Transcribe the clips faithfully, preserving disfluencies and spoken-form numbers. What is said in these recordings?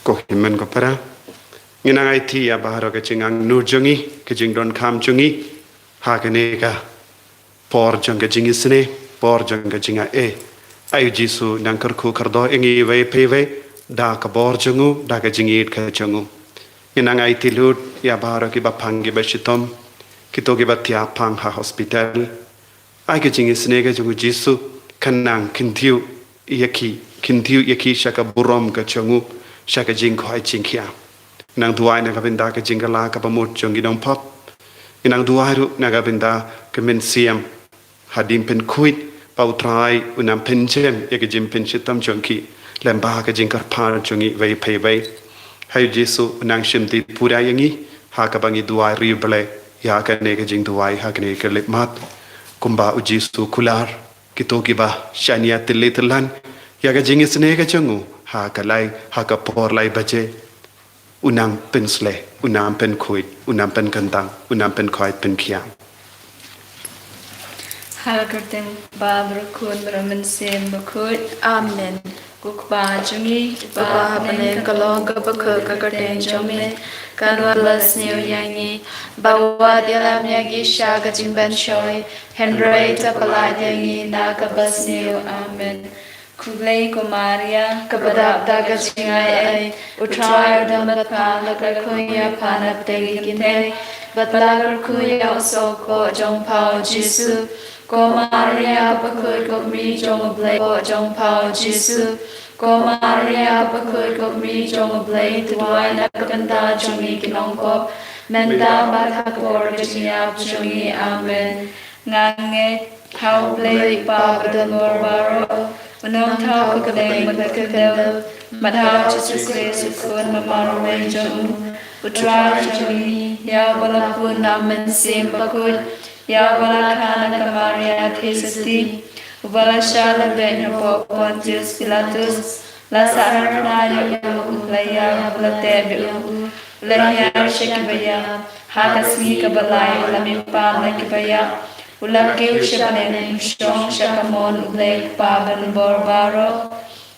Ko hynmen ko para, ngi nang aiti ïa baroh ka jingangnud jong ngi, ka jingdonkam jong ngi ha kane ka por jong ka jingisynei, por jong ka jingai. Ai U Jisu nang kyrkhu kyrdoh ïa ngi iwei pa iwei da ka bor jong u, da ka jingïeit ka jong u. Ngi nang aiti lut ïa baroh kiba pang kiba shitom, kito kiba thiah pang ha hospital. Ai ka jingisynei ka jong U Jisu kan nang kyntiew ïa ki, kyntiew ïa ki sha ka burom ka jong u, sha ka jingkhwai jingkhiah. Nang duwai na ka bynta ka jingkylla kaba mut jong ki nongpop. Nang duwai ruh na ka bynta ka mynsiem hadien pynkhuid, ba U Trai un nang pynjem ïa ka jingpynshitom jong ki lem bad ka jingkyrpad jong ngi iwei pa iwei. Ai U Jisu un nang shim dih pura ïa ngi ha kaba ngi duwai riewblei ïa kane ka jingduwai ha kane ka lipmat. Kumba U Jisu u kular kito kiba shaniah tylli tyllan ïa ka jingisynei ka jong u ha ka lai, ha ka por lai baje, un nang pynsleh, un nang pynkhuid, un nang pynkyntang, un nang pynkhwai pynkhiah. Ha la ka kyrteng Kpa bad ka Khun bad ka Mynsiem Bakhuid. Amen. Ko Kpa jong ngi uba ha bneng, ka long kaba kyrkhu ka kyrteng jong me. Kan wan la ka sniew ïa ngi. Ba wat ïalam ïa ngi sha ka jingpynshoi, hynrei to pynlait ïa ngi na kaba sniew. Amen. Khublei ko Maria, kaba dap da ka jingai-ei, U Trai u don bad pha, la kyrkhu ïa pha na pdeng ki kynthei, bad la kyrkhu ïa u soh jong pha U Jisu. Ko Maria bakhuid, ko kmie jong U Blei, jong pha U Jisu. Ko Maria bakhuid, ko kmie jong U Blei, to duwai na ka bynta jong ngi ki nongpop, mynta bad ha ka por ka jingïap jong ngi. Amen. Nga ngeit ha U Blei Kpa badonbor baroh, U Nongthaw ka kyrteng bad ka khyndew, bad ha U Jisu Khrist U Khun ba marwei jong U, U Trai jong ngi, ïa uba la pun na U Mynsiem Bakhuid, ïa uba la kha na ka Maria theisotti, uba la shah la beit hapoh Pontius Pilatus, la sahnarphna ïa U, la ïap, la tep ïa U, la hiar sha kiba ïap, ha ka sngi kaba lai U la mihpat na kiba ïap, U la kiew sha bneng, U shong sha ka mon U Blei Kpa badonbor baroh.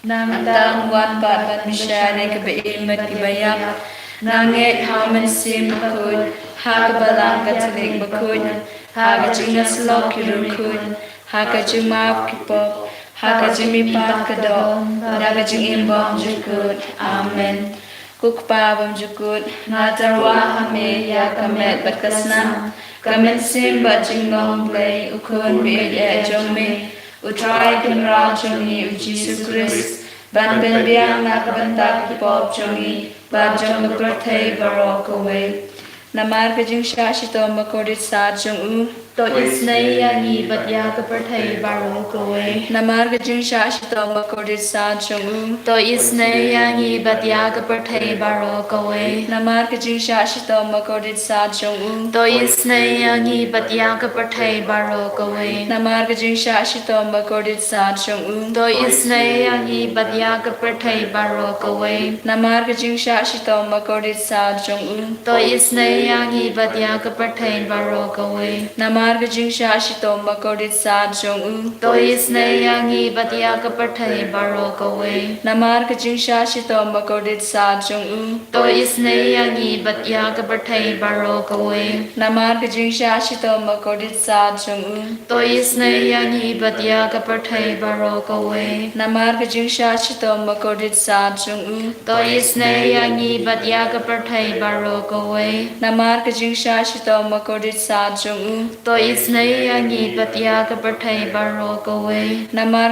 Nangta Un wan pat ban bishar ïa kiba im bad kiba ïap. Nga ngeit ha U Mynsiem Bakhuid, ha ka Balang Katholik bakhuid, ha ka jingïasyllok ki riewkhuid, ha ka jingmap ki pop, ha ka jingmihpat ka doh, bad ha ka jingim bymjukut. Amen. Ko Kpa bymjukut, nga tyrwa ha Me ïa ka met bad ka snam, ka mynsiem bad jinglong Blei, U Khun baieit eh jong Me, U Trai Kynrad jong ngi U Jisu Khrist, ban pynbiang na ka bynta ki pop jong ngi bad jong ka pyrthei baroh kawei. Namar ka jingshah shitom bakordit sat jong U, to isynei ïa ngi bad ïa ka pyrthei baroh kawei. Namar ka jingshah shitom bakordit sat jong U, to isynei ïa ngi bad ïa ka pyrthei baroh kawei. Namar ka jingshah shitom bakordit sat jong U, to isynei ïa ngi bad ïa ka pyrthei baroh kawei. Namar ka jingshah shitom bakordit sat jong U, to isynei ïa ngi bad ïa ka pyrthei baroh kawei. Namar ka jingshah shitom bakordit sat jong U, to isynei ïa ngi bad ïa ka pyrthei baroh kawei. Namar ka jingshah shitom bakordit sat jong U, to isynei ïa ngi bad ïa ka pyrthei baroh kawei. Namar ka jingshah shitom bakordit sat jong U, to isynei ïa ngi bad ïa ka pyrthei baroh kawei. Namar ka jingshah shitom bakordit sat jong U, to isynei ïa ngi bad ïa ka pyrthei baroh kawei. Namar ka jingshah shitom bakordit sat jong U, to isynei ïa ngi bad ïa ka pyrthei baroh kawei. Namar ka jingshah shitom bakordit sat jong U, to isynei ïa ngi bad ïa ka pyrthei baroh kawei. Namar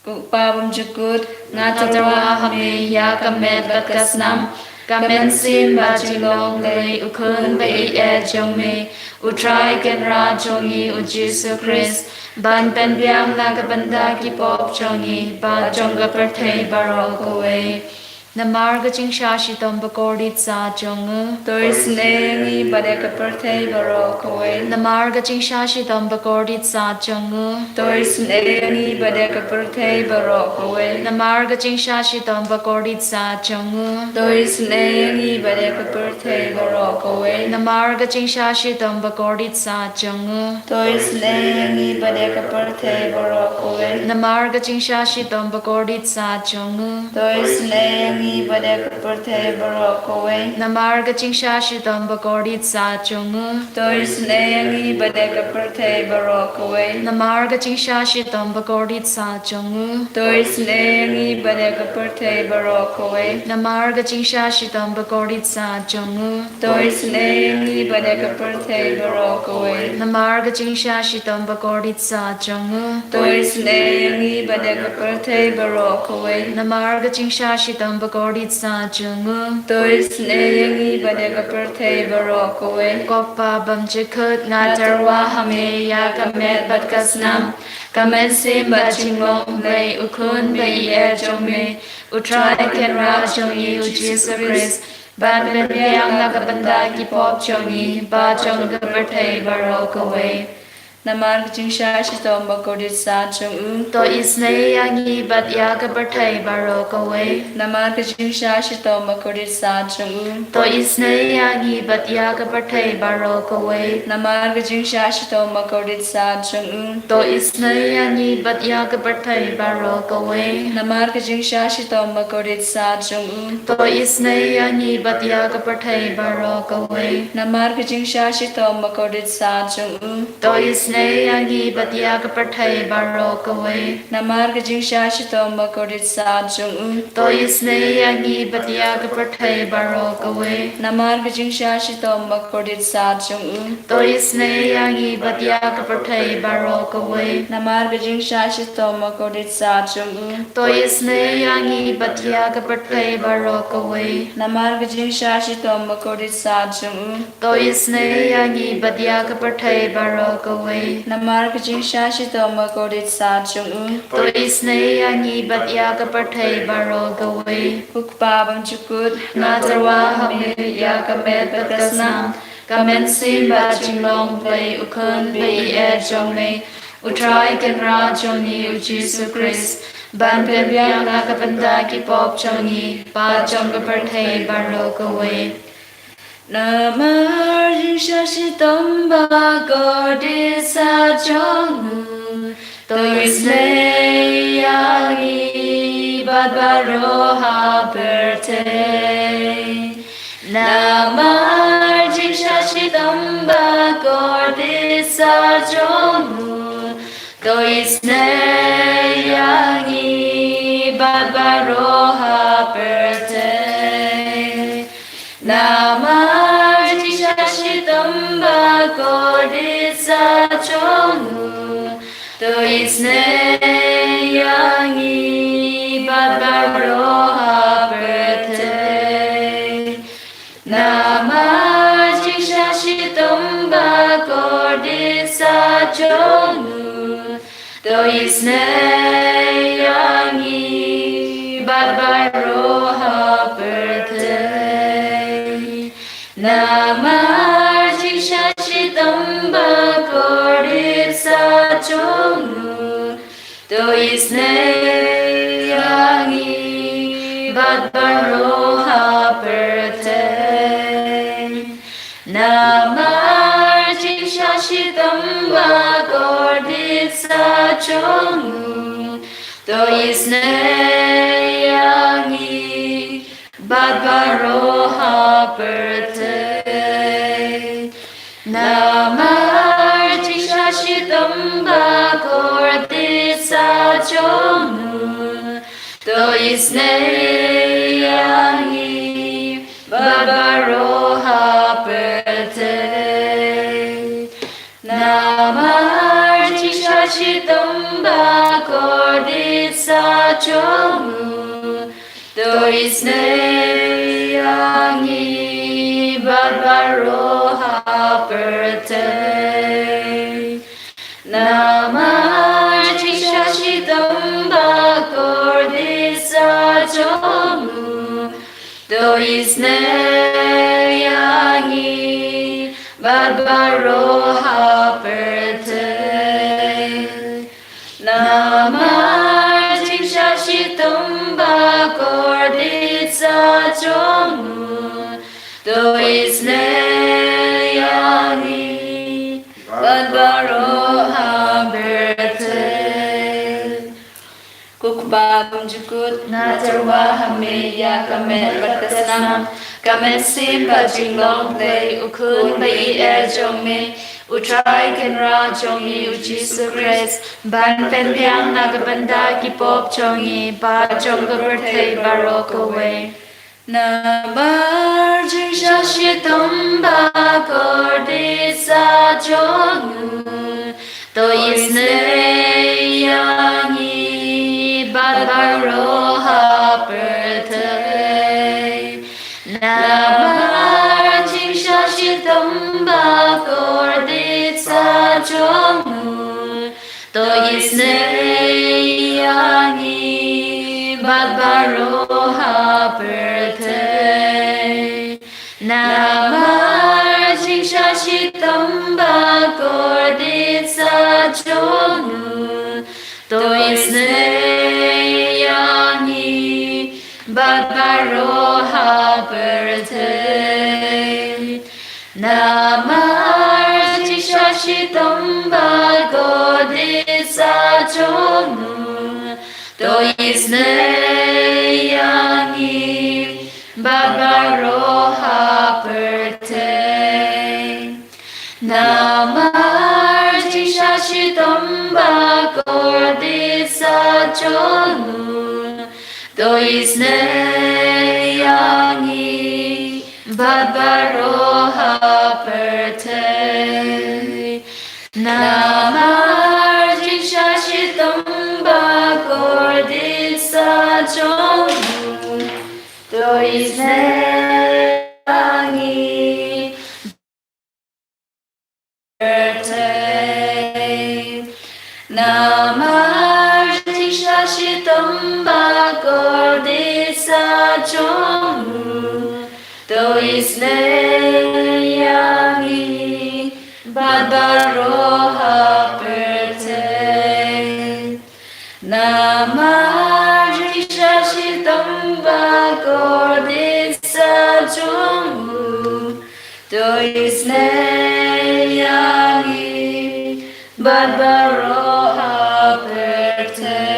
Ko Kpa bymjukut, nga tyrwa ha Me ïa ka met bad ka snam, ka mynsiem bad jinglong Blei, U Khun baieit eh jong Me, U Trai Kynrad jong ngi U Jisu Khrist, ban pynbiang na ka bynta ki pop jong ngi bad jong ka pyrthei baroh kawei. Namar ka jingshah shitom bakordit sat jong U, to isynei ïa ngi bad ïa ka pyrthei baroh kawei. Namar ka jingshah shitom bakordit sat jong U, to isynei ïa ngi bad ïa ka pyrthei baroh kawei. Namar ka jingshah shitom bakordit sat jong U, to isynei ïa ngi bad ïa ka pyrthei baroh kawei. Namar ka jingshah shitom bakordit sat jong U, to isynei ïa ngi bad ïa ka pyrthei baroh kawei. Namar ka jingshah shitom bakordit sat jong U, to isynei ïa ngi ngi bad ïa ka pyrthei baroh kawei. Namar ka jingshah shitom bakordit saht jong u, to isynei ïa ngi bad ïa ka pyrthei baroh kawei. Namar ka jingshah shitom bakordit saht jong u, to isynei ïa ngi bad ïa ka pyrthei baroh kawei. Namar ka jingshah shitom bakordit saht jong u, to isynei ïa ngi bad ïa ka pyrthei baroh kawei. Namar ka jingshah shitom bakordit saht jong u, to isynei ïa ngi bad ïa ka pyrthei baroh kawei. Namar ka jingshah shitom bakordit saht jong u, to isynei ïa ngi bad ïa ka pyrthei baroh kawei. Ko Pa bymjukut, nga tyrwa ha me ïa ka met bad ka snam. Ka mynsiem bad jinglong Blei, U Khun ba ïeit jong me, U Trai Kynrad jong ngi U Jisu Khrist, ban pynbiang na ka bynta ki pop jong ngi bad jong ka pyrthei baroh kawei. Namar ka jingshah shitom bakordit saht jong u, to isynei ïa ngi bad ïa ka pyrthei baroh kawei. Namar ka jingshah shitom bakordit saht jong u, to isynei ïa ngi bad ïa ka pyrthei baroh kawei. Namar ka jingshah shitom bakordit saht jong u, to isynei ïa ngi bad ïa ka pyrthei baroh kawei. Namar ka jingshah shitom bakordit saht jong u, to isynei ïa ngi bad ïa ka pyrthei baroh kawei. Namar ka jingshah shitom bakordit saht jong u, to isynei ïa ngi bad ïa ka pyrthei baroh kawei. Namar ka jingshah shitom bakordit saht jong u, to isynei ïa ngi bad ïa ka pyrthei baroh kawei. Namar ka jingshah shitom bakordit saht jong u, to isynei ïa ngi bad ïa ka pyrthei baroh kawei. Namar ka jingshah shitom bakordit saht jong u, to isynei ïa ngi bad ïa ka pyrthei baroh kawei. Namar ka jingshah shitom bakordit saht jong u, to isynei ïa ngi bad ïa ka pyrthei baroh kawei. Namar ka jingshah shitom bakordit saht jong u, to isynei ïa ngi bad ïa ka pyrthei baroh kawei. Ko Pa bymjukut, nga tyrwa ha me ïa ka met bad ka snam. Ka mynsiem bad jinglong Blei, U Khun ba ïeit jong me, U Trai Kynrad jong ngi U Jisu Khrist, ban pynbiang na ka bynta ki pop jong ngi bad jong ka pyrthei baroh kawei. Namar jingshah shitom bakordit saht jong u, to isynei ïa ngi bad baroh ha pyrthei. Namar jingshah shitom bakordit saht jong u, to isynei ïa ngi bad baroh ha pyrthei. Namar jingshah shitom bakordit saht jong u, to isynei ïa ngi bad baroh ha pyrthei. Namar jingshah shitom bakordit saht jong u, to isynei ïa ngi bad baroh ha pyrthei. Namar jingshah shitom bakordit saht jong u, to isynei ïa ngi bad baroh ha pyrthei. Namar jingshah shitom bakordit saht jong u, to isynei ïa ngi bad baroh ha pyrthei. Namar jingshah shitom bakordit saht jong u, to isynei ïa ngi bad baroh ha pyrthei. Namar jingshah shitom bakordit saht jong u, to isynei ïa ngi bad baroh ha pyrthei. Namar jingshah shitom bakordit saht jong u, to isynei ïa ngi bad baroh ha pyrthei. Namar jingshah shitom bakordit saht jong u, to isynei ïa ngi bad baroh ha pyrthei. Ko Kpa bymjukut, nga tyrwa ha me ïa ka met bad ka snam, ka mynsiem bad jinglong Blei, U Khun ba ïeit jong me, U Trai Kynrad jong ngi U Jisu Khrist, ban pynbiang na ka bynta ki pop jong ngi bad jong ka pyrthei baroh kawei. Namar jingshah shitom ba kordit sa jong u, to isynei ïa ngi bad baroh ha pyrthei. Namar jingshah shitom ba kordit sa jong u, to isynei ïa ngi bad baroh ha pyrthei. Namar jingshah shitom ba kordit sa jong u, to isynei ïa ngi bad baroh ha pyrthei. Namar jingshah shitom ba kordit sa jong u, to isynei ïa ngi bad baroh ha pyrthei. Namar jingshah shitom ba kordit sa jong u, to isynei ïa ngi bad baroh ha pyrthei. Namar jingshah shitom ba kordit sa jong u, to isynei ïa ngi pyrthei. Namar jingshah shitom ba kordit sa jong u, to isynei ïa ngi bad baroh ha pyrthei. Namar jingshah shitom ba kordit sa jong u, to isynei ïa ngi bad baroh ha pyrthei.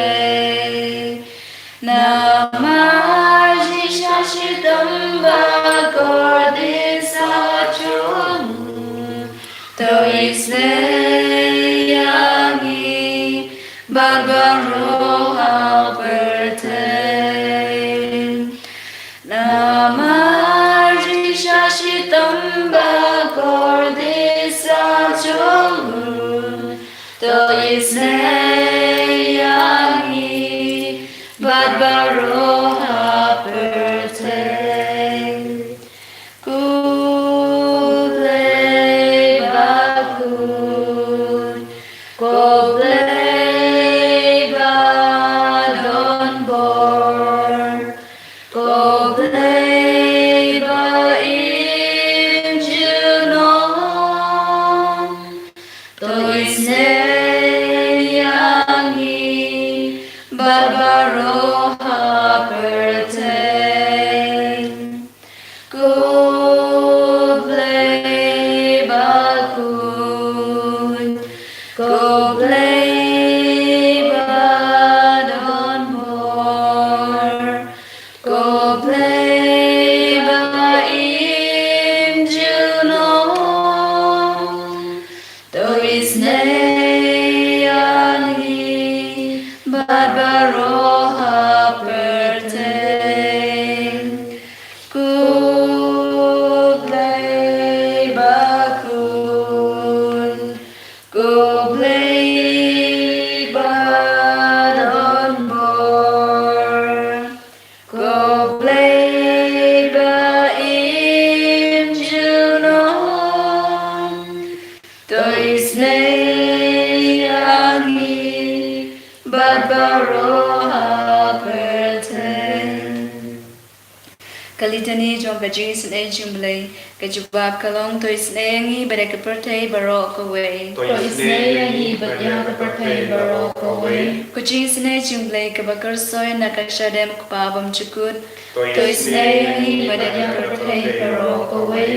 Namar jingshah shitom ba kordit sa jong u, to isynei ïa ngi bad baroh ha pyrthei. Namar jingshah shitom ba kordit sa jong u, to isynei ïa ngi bad baroh ha pyrthei. Ko Blei bakhuid, ko Blei badonbor, ko Blei ba im junom, to isynei ïa ngi bad baroh ha pyrthei. Ko Blei bakhuid, ko Blei badonbor, ko Blei ba im junom, to isynei ïa ngi bad baroh ha pyrthei. Ko Blei bakhuid, ko Blei badonbor, ko Blei ba im junom, to isynei ïa ngi bad baroh ha pyrthei. Ka Litani jong ka jingisynei jong U Blei. Ka jubab ka long, to isynei ïa ngi bad ïa ka pyrthei baroh kawei. To isynei ïa ngi bad ïa ka pyrthei baroh kawei. Ka jingisynei jong U Blei kaba kyrsoi na ka shadem U Kpa bymjukut. To isynei ïa ngi bad ïa ka pyrthei baroh kawei.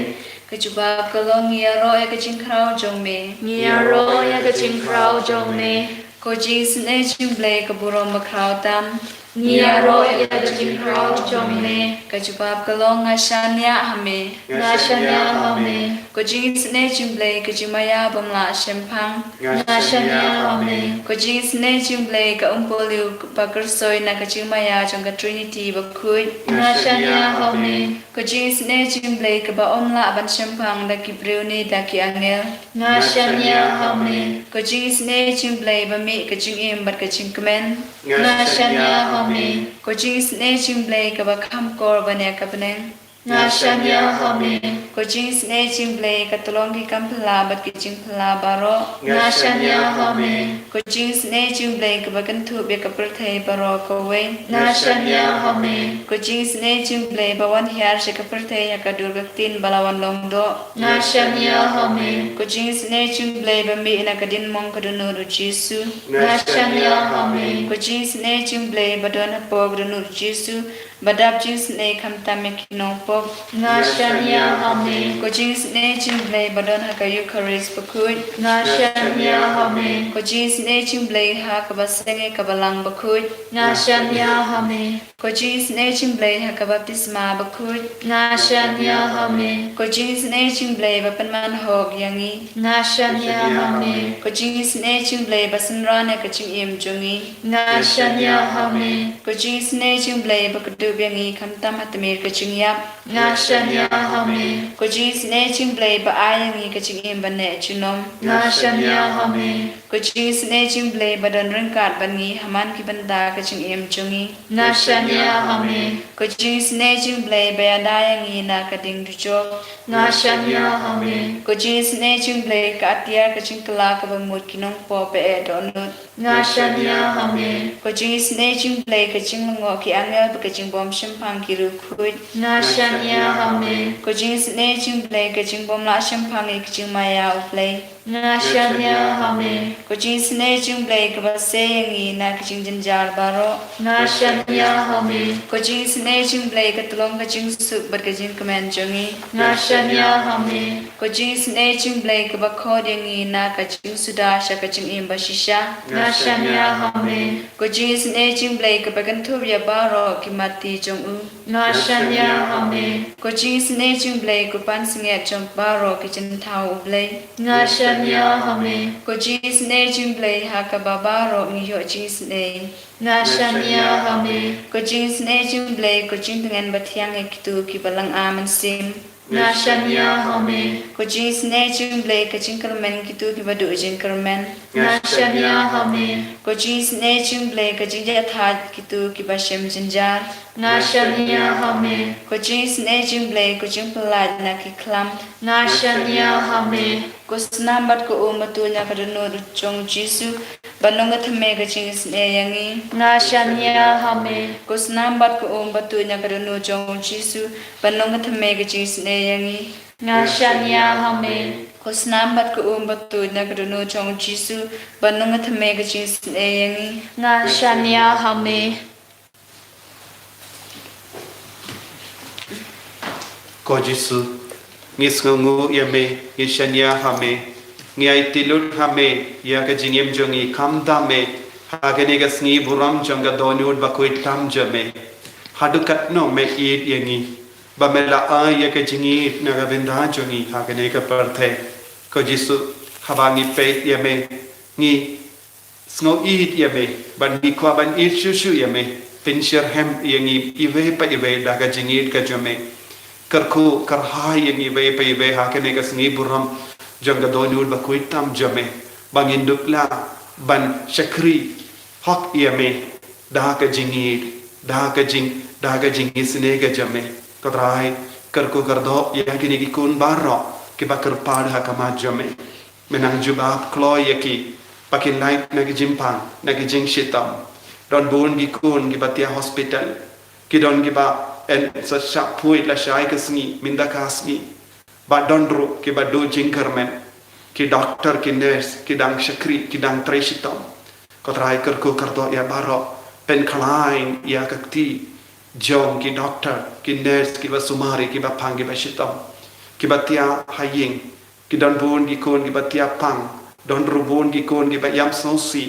Ka jubab ka long, ngi ïaroh ïa ka jingkhraw jong me. Ngi ïaroh ïa ka jingkhraw jong me. Ko jingisynei jong U Blei ka burom bakhraw tam. Ngi ïaroh ïa ka jingkhraw jong me. Ka jubab ka long, nga shaniah ha me. Nga shaniah ha me. Ko jingisynei jong U Blei ka jingmaïa bym lah shemphang. Nga shaniah ha me. Ko jingisynei jong U Blei ka umpohliew ba kyrsoi na ka jingmaïa jong ka Trinity bakhuid. Nga shaniah ha me. Ko jingisynei jong U Blei kaba ym lah ban shemphang da ki briew ne da ki angel. Nga shaniah ha me. Ko jingisynei jong U Blei ba mih ka jingim bad ka jingkmen. Nga shaniah ha me. Ko jingisynei jong U Blei kaba kham kor ban ïa ka bneng. Nga shaniah ha me. Ko jingisynei jong U Blei ka tyllong ki kam phylla bad ki jingphylla baroh. Nga shaniah ha me. Ko jingisynei jong U Blei kaba kynthup ïa ka pyrthei baroh kawei. Nga shaniah ha me. Ko jingisynei jong U Blei ba wan hiar sha ka pyrthei ha ka dur ka ktien ba la wan long doh. Nga shaniah ha me. Ko jingisynei jong U Blei ba mih na ka diengmong ka dohnud U Jisu. Nga shaniah ha me. Ko jingisynei jong U Blei ba don hapoh ka dohnud U Jisu, ba dap jingisynei khamtam ïa ki nongpop. Nga shaniah ha me. Ko jingisynei jong U Blei ba don ha ka Eukharist bakhuid. Nga shaniah ha me. Ko jingisynei jong U Blei ha kaba seng ïa ka balang bakhuid. Nga shaniah ha me. Ko jingisynei jong U Blei ha ka baptisma bakhuid. Nga shaniah ha me. Ko jingisynei jong U Blei ba pynman hok ïa ngi. Nga shaniah ha me. Ko jingisynei jong U Blei ba synran ïa ka jingim jong ngi. Nga shaniah ha me. Ko jingisynei jong U Blei ba kdup ïa ngi khamtam ha tmier ka jingïap. Nga shaniah ha me. Ko jingisynei jong U Blei ba ai ïa ngi ka jingim ban neh junom. Nga shaniah ha me. Ko jingisynei jong U Blei ba don ryngkat bad ngi ha man ki bynta ka jingim jong ngi. Nga shaniah ha me. Ko jingisynei jong U Blei ba ïada ïa ngi na ka ding dujok. Nga shaniah ha me. Ko jingisynei jong U Blei ka atiar ka jingkylla kaba mut ki nongpop ba eh dohnud. Nga shaniah ha me. Ko jingisynei jong U Blei ka jinglyngngoh ki angel bad ka jingbym shemphang ki riewkhuid. Nga shaniah ha me. Ko jingisynei jong U Blei ka jingbym lah shemphang ïa ka jingmaïa U Blei. Nga shaniah ha me. Ko jingisynei jong U Blei kaba sei ïa ngi na ka jingjynjar baroh. Nga shaniah ha me. Ko jingisynei jong U Blei ka tyllong ka jingsuk bad ka jingkmen jong ngi. Nga shaniah ha me. Ko jingisynei jong U Blei kaba khot ïa ngi na ka jingsuda sha ka jingim bashisha. Nga shaniah ha me. Ko jingisynei jong U Blei kaba kynthup ïa baroh ki matti jong u. Nga shaniah ha me. Ko jingisynei jong U Blei ko pansngiat jong baroh ki jingthaw U Blei. Nga shaniah ha me. Ko jingisynei jong U Blei ha kaba baroh ngi ïoh jingisynei. Nga shaniah ha me. Ko jingisynei jong U Blei ko jingtngen bathiang ïa kito kiba lynga mynsiem. Nga shaniah ha me. Ko jingisynei jong U Blei ka jingkyrmen kito kiba duh jingkyrmen. Nga shaniah ha me. Ko jingisynei jong U Blei ka jingjahthait kito kiba shem jynjar. Nga shaniah ha me. Ko jingisynei jong U Blei ko jingpyllait na ki khlam. Nga shaniah ha me. Ko snam bad ko um ba tuid na ka dohnud jong U Jisu, ban long ka thymmei ka jingisynei ïa ngi. Nga shaniah ha me. Ko snam bad ko um ba tuid na ka dohnud jong U Jisu, ban long ka thymmei ka jingisynei ïa ngi. Nga shaniah ha me. Ko snam bad ko um ba tuid na ka dohnud jong U Jisu, ban long ka thymmei ka jingisynei ïa ngi. Nga shaniah ha me. Ko Jisu, ngi sngewnguh ïa me, ngi shaniah ha me, ngi aiti lut ha me ïa ka jingim jong ngi, kham da me ha kane ka sngi burom jong ka dohnud bakhuid tam jong me. Haduh katno me ïeit ïa ngi, ba me la ai ïa ka jingïeit na ka bynta jong ngi ha kane ka pyrthei. Ko Jisu, haba ngi peit ïa me, ngi sngew ïeit ïa me, bad ngi kwah ban ïeit shuh shuh ïa me. Pynshitrhem ïa ngi iwei pa iwei da ka jingïeit ka jong me. Kyrkhu kyrhai ïa ngi iwei pa iwei ha kane ka sngi burom jong ka dohnud bakhuid tam jong me, ba ngin dup lah ban shakri hok ïa me da ka jingïeit, da ka jing, da ka jingisynei ka jong me. Ko Trai, kyrkhu kyrdoh ïa kine ki khun baroh kiba kyrpad ha khmat jong me. Me nang jubab kloi ïa ki ba kin lait na ki jingpang, na ki jingshitom. Don bun ki khun kiba thiah hospital. Ki don kiba yn sa shah phuid lashai ka sngi, mynta ka sngi. Bad don ruh kiba duh jingkyrmen. Ki doktor, ki nurse, ki dang shakri, ki dang trei shitom. Ko Trai, kyrkhu kyrdoh ïa baroh, pynkhlaiñ ïa ka kti jong ki doktor, ki nurse, kiba sumar, kiba pang, kiba shitom. Kiba thiah ha ïing, ki don bun ki khun kiba thiah pang, don ruh bun ki khun kiba ïam sngewsih,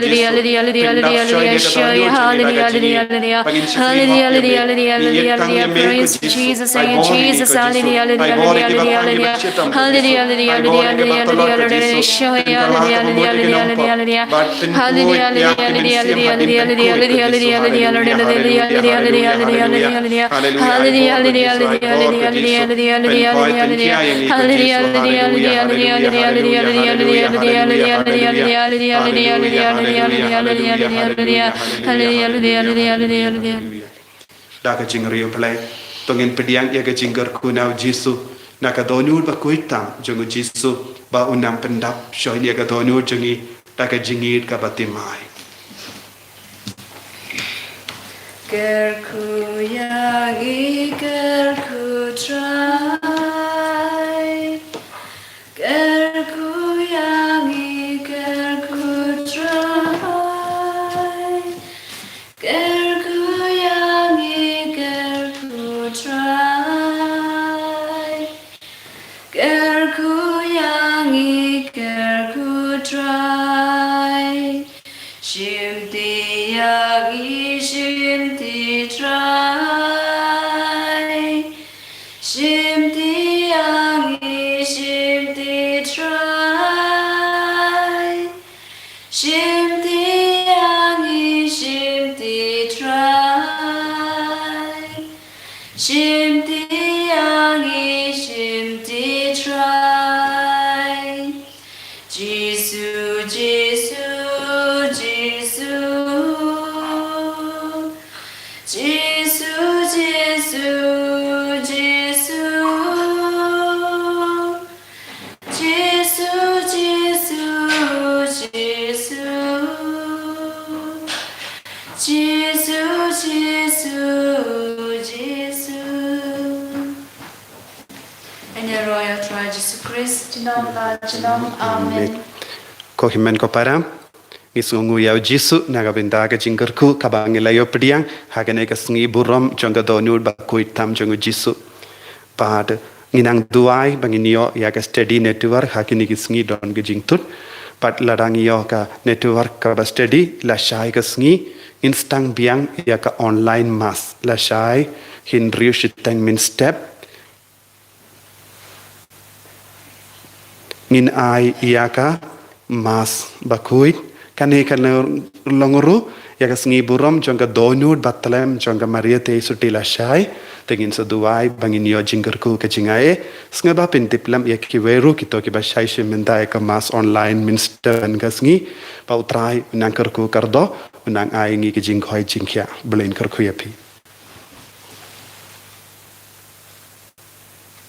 Hallelujah, hallelujah, hallelujah, hallelujah, hallelujah, hallelujah, hallelujah. Hallelujah, hallelujah, hallelujah, hallelujah. Praise Jesus, thank you, Jesus. Hallelujah, hallelujah, hallelujah, hallelujah. Hallelujah, hallelujah, hallelujah, hallelujah, hallelujah. Hallelujah, hallelujah, hallelujah, hallelujah. Hallelujah, hallelujah, hallelujah, hallelujah, hallelujah, hallelujah, hallelujah, hallelujah, hallelujah. Hallelujah, hallelujah, hallelujah, hallelujah, hallelujah, hallelujah, hallelujah. Hallelujah, hallelujah, hallelujah, hallelujah, hallelujah, hallelujah, hallelujah, hallelujah, hallelujah, hallelujah. Hallelujah, hallelujah, hallelujah, hallelujah, hallelujah, hallelujah, hallelujah. Da ka jingriewblei, to ngin pdiang ïa ka jingkyrkhu na u Jisu, na ka dohnud bakhuid tam jong u Jisu, ba un nang pyndap shwa ïa ka dohnud jong ngi, da ka jingïeit kaba thymmai. Kyrkhu ïa ngi, kyrkhu Trai. Kyrkhu ïa ngi, kyrkhu Trai. Kyrkhu ïa ngi, kyrkhu Trai. Kyrkhu ïa ngi, kyrkhu Trai. Shimti ïa ngi, shimti Trai. Shimti ïa ngi, shimti Trai. Shimti ïa ngi, shimti Trai. Shimti ïa ngi, shimti Trai. Jisu, Jisu, Jisu. Jisu, Jisu, Jisu. Jisu, Jisu, Jisu. Jisu, Jisu, Jisu. Ïa ka kyrteng u Trai Jisu Khrist, junom la junom. Amen. Ko hynmen ko para, ngi sngewnguh ïa u Jisu na ka bynta ka jingkyrkhu kaba ngi la ïoh pdiang ha kane ka sngi burom jong ka dohnud bakhuid tam jong u Jisu. Bad ngin nang duwai ba ngin ïoh ïa ka steady network ha kine ki sngi don ka jingtut. Bad lada ngi ïoh ka network kaba steady, lashai ka sngi ngin sdang biang ïa ka online mass, lashai hynriew shiteng mynstep. Ngin ai ïa ka mass bakhuid. Kane kan long ruh ïa ka sngi burom jong ka dohnud bathylliem jong ka Maria Theisotti suti lashai. Te ngin sa duwai ba ngin ïoh jingkyrkhu ka jingaiei. Sngewbha pyntip lem ïa kiwei ruh kito kiba shai shim mynta ïa ka mass online mynstep ka sngi. Ba u Trai un nang kyrkhu kyrdoh, un nang ai ngi ka jingkhoi jingkhiah. Blei un kyrkhu ïa phi.